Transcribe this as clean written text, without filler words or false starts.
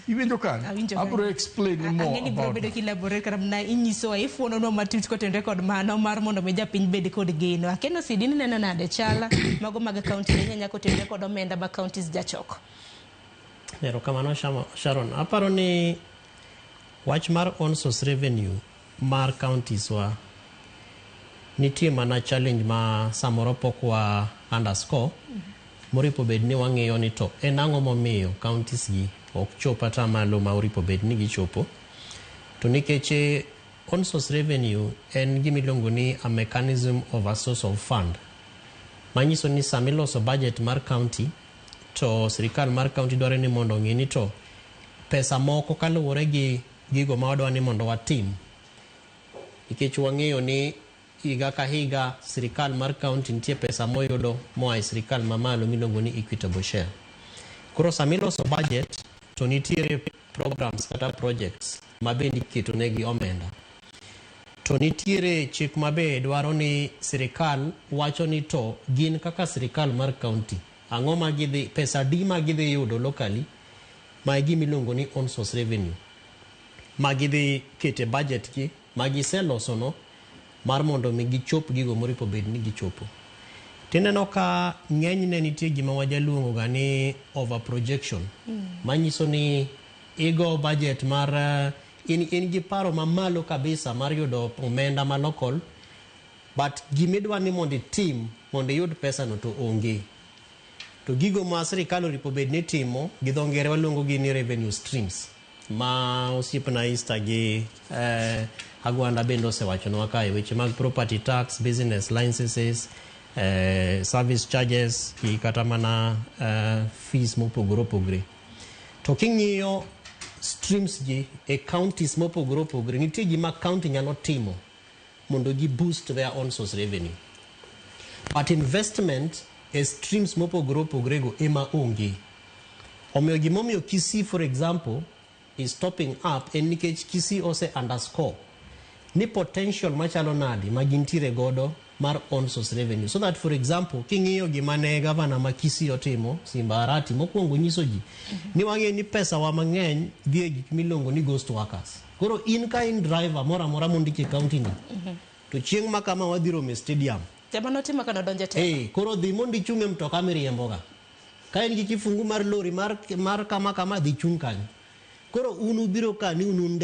Iwinjo kanyo? Awinjo kanyo. Abro explain more Ang'e ni biro about bedo that. kilaborate kata mana inyisowa ifuononwa matut kotenore kod mano mar mondo mi japiny bed kod geno. Akeno Sidi ni neno nade chal mago mag county ahinya kotenore kod omenda ma counties jachoko. Erokamano Sharon. Aparo ni wach mar own source revenue mar counties wa nitie mana challenge ma samoro pok wa underscore moripo bed ni wang'iyo ni to en ang'o momiyo counties gi ok chop atamalo ma oripo bed ni gichopo. To nikech own source revenue en gima iluongo ni a mechanism of a source of fund manyiso ni sama iloso budget mar county to sirikal mar county dwaro ni mondo ong'i ni to pesa moko kaluwore gi gigo ma wadwa ni mondo watim nikech wang'eyo ni higa ka higa sirikal mar county nitie pesa moyudo moa e sirikal mamalo miluongo ni equitable share. Koro sama iloso budget to nitiere programs kata projects ma bende iketo negi omenda. To nitiere chik ma be dwaro ni sirikal wacho ni to gin kaka sirikal mar county ang'o ma gidhi pesa adi ma gidhi yudo locally ma e gima iluongo ni own source revenue ma gidhi keto e budget gi ma giseloso no mar mondo mi gichop gigo moripo bed ni gichopo. Tineno ka ng'enyne nitie gima wajaluongo ga ni over projection manyiso ni igo budget mar in gi paro mamalo kabisa mar yudo omenda ma local but gimidwa ni mondo itim mondo iyud pesa no to onge. To gigo ma sirikal oripo bed ni timo gi dho ngere waluongo gi ni revenue streams ma osiepna Easter gi Agwanda bende osewachonwa kae weche mag property tax, business licenses, service charges gi kata mana fees mopogore opogore. To king'iyo streams gi e counties mopogore opogore nitie gima county nyalo timo mondo gi boost their own source revenue. But investment e streams mopogore opogore go ema onge. Omiyo gimomiyo Kisii for example is topping up en nikech Kisii ose underscore ni potential machalo nadi ma gintiere godo mar own source revenue. So that for example king'iyo gima ne governor ma Kisii otimo Simba Arati mokwongo nyiso ji ni wang'eyo ni pesa wa mang'eny dhi e gik miluongo ni ghost workers. Koro in ka in driver moro amora mondiki e county ni to chieng' ma kama wadhi romo e stadium Jama notimo ka nodonjo e telo. Koro dhi mondo ichung' e mtoka miriemboga. Ka in gi kifungu mar lori mar kama kama dhi chung' kanyo. Koro un ubiro ka ni un un